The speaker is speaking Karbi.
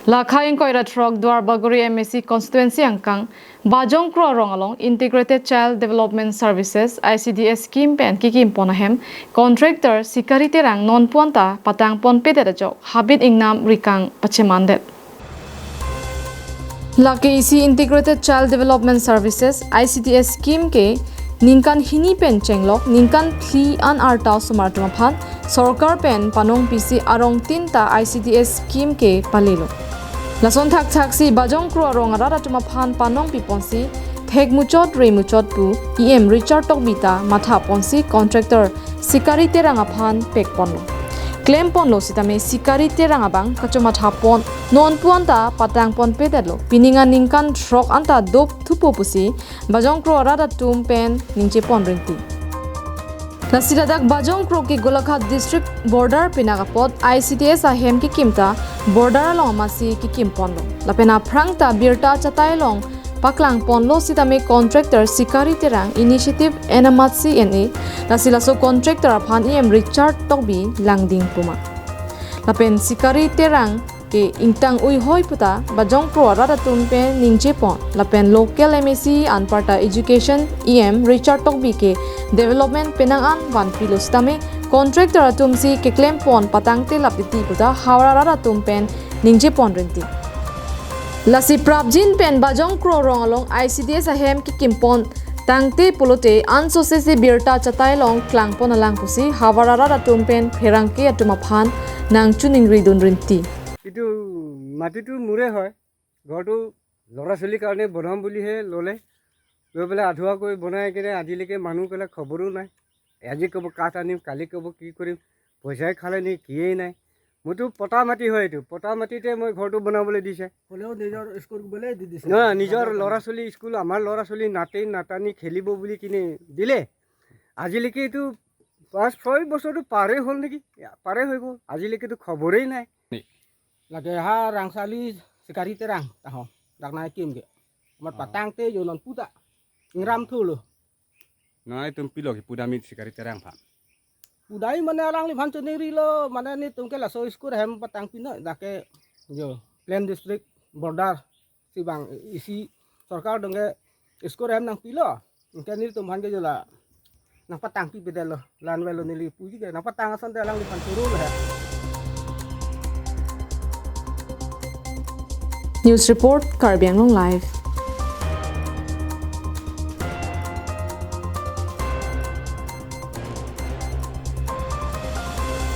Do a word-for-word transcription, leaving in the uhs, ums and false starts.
Lakha ingkoi ra throk Duar Bagori M A C constituency angkang Bajong Kro arong along Integrated Child Development Services, I C D S scheme pen kikim pon ahem contractor Sikari Terang non puan ta patang ponpedet ajok habit ingnam rikang pachemandet. Lake isi Integrated Child Development Services, I C D S scheme ke ningkan hini pen chenglok ningkan phli an arta osomar atum aphan sorkar pen panong pisi arong tin ta I C D S scheme ke palelo. Lason thakthak si Bajong Kro arong arat atum aphan panong piponsi thek muchot re muchot pu E M Richard Tokbi ta matha ponsi contractor Sikari Terang aphan pek ponlo. Klem ponlo sitame Sikari Terang abang kachomatha pon non puan ta patang ponpedetlo. Pining aningkan throk anta dop thupo pusi Bajong Kro arat atum pen ningje pon rinti. Lasi ladak Bajong Kro ke Golaghat district border pinak apot I C D S ahem kikim ta border along amatsi kikim ponlo. Lapen aphrang ta birta chatai along paklang ponlo sitame contractor Sikari Terang initiative enamatsi en-e. Lasi laso contractor aphan E M Richard Tokbi langding puma. Lapen Sikari Terang ke ingtang uihoi puta Bajong Kro arat atum pen ningje pon. Lapen local M A C anparta education E M Richard Tokbi ke development penang an vanpilo sitame contractor atum si keklem pon patangte lap titi puta havar arat atum pen ningje pon rinti. Lasi prapjin pen Bajong Kro arong along I C D S ahem kikim pon tangte pulote ansose si birta chatai along klang pon alang pusi havar arat atum pen pherangke atum aphan nangchoningri dun rinti. এইটো মাটিটো মোৰে হয়। ঘৰটো ল'ৰা ছোৱালীৰ কাৰণে বনাম বুলিহে ল'লে। লৈ পেলাই আধৰুৱাকৈ বনাই কিনে আজিলৈকে মানুহ পেলাই খবৰো নাই। আজি ক'ব কাঠ আনিম, কালি ক'ব কি কৰিম, পইচাই খালে নে কিয়েই নাই। মোৰতো পটা মাটি হয় এইটো, পটা মাটিতে মই ঘৰটো বনাবলৈ দিছে। হ'লেও নিজৰ স্কুল বোলে দি দিছে। নহয়, নিজৰ ল'ৰা ছোৱালী স্কুল, আমাৰ ল'ৰা ছোৱালী নাতি নাতানি খেলিব বুলি কিনে দিলে। আজিলৈকে এইটো পাঁচ ছয় বছৰটো পাৰেই হ'ল নেকি, পাৰেই হৈ গ'ল, আজিলৈকেতো খবৰেই নাই। Lake ha Rangsali Sikari Terang taho, dak nangkim ke. Amat patangte jo non puta. Ingram thulo. Nang itum pilo ke pudamit Sikari Terang phan. Pudai mane alangliphan choningrilo, mane netum ke laso school hem patang pina, dak ke jo plain district border si bang isi sorkar dong ke school hem nangpilo. Anke netum aphan ke jo la nangpatang pipedetlo, la-an avelo neli puji ke nangpatang asonte alangliphan choro lo he. News report, Karbi Anglong Live.